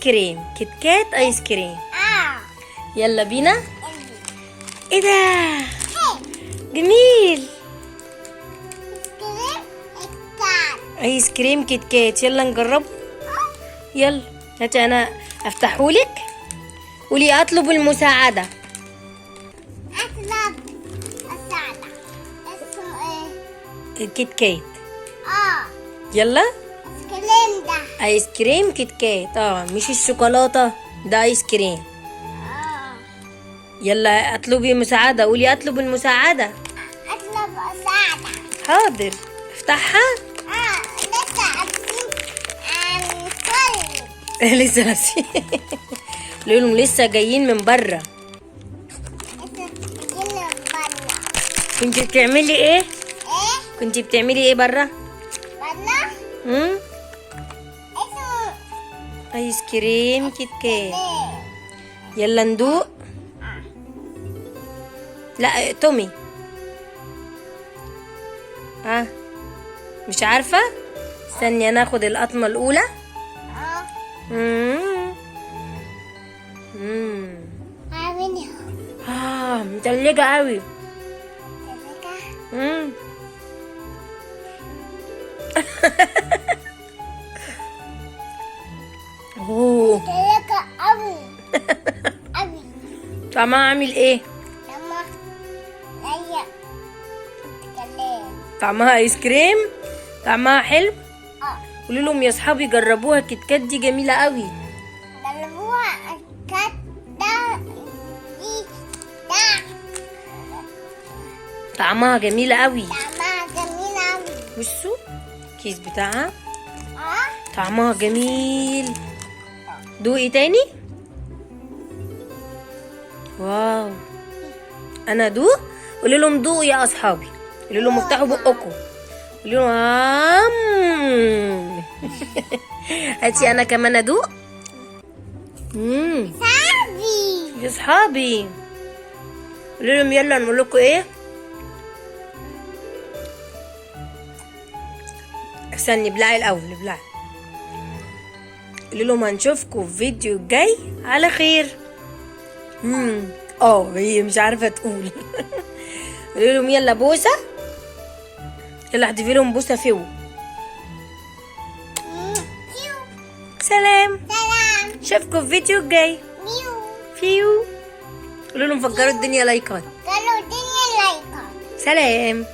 ايس كريم، كيت كات ايس كريم. يلا بينا. ايه ده؟ جميل. ايس كريم كيت كات، يلا نجربه. يلا هاتي انا افتحهولك. قولي اطلب المساعدة. اطلب الساعدة. اسمه ايه؟ كيت كات. يلا. ايس كريم ده. ايس كريم كيت كات، مش الشوكولاتة، ده ايس كريم. يلا اطلبي مساعدة، قولي اطلب المساعدة. اطلب الساعدة. حاضر، افتحها. لسه عارفين عن كل. لسه لابسين، قولي لهم لسه جايين من بره. لسه جايين من بره. كنت بتعملي ايه؟ ايه؟ كنت بتعملي ايه بره؟ بره؟ اسمه ايس كريم كيت كات. ايه؟ يلا ندوق. لا تومي، مش عارفة. استني انا اخد القطمة الاولى. مم. مم. عاملها. متلجة قوي. تلجة. اوه. تلجة قوي قوي. طعمها عامل ايه؟ لما هي تتكلم. طعمها ايس كريم، طعمها حلو. قولوا لهم يا اصحابي جربوها، كيت كات دي جميلة قوي. جربوها الكات ده دي ده. طعمها جميلة قوي. طعمها جميل قوي. بصوا الكيس بتاعها. طعمها جميل. دوقي تاني. واو، انا دوق. قولوا لهم دوقوا يا اصحابي، قولوا لهم افتحوا بقكم، قولوا لهم هاتي انا كمان ادوق. صاحبي. يا اصحابي قولوا لهم يلا نقول لكم ايه. استني ابلعي الاول، ابلعي. قولوا لهم هنشوفكم في فيديو الجاي على خير. هي مش عارفه تقول. قولوا لهم يلا بوسه، يلا احذفي لهم بوسه فيو. فيو. سلام. سلام. اشوفكم في فيديو الجاي. ميو. فيو. قولوا لهم فجروا الدنيا لايكات. قالوا الدنيا لايكات. سلام.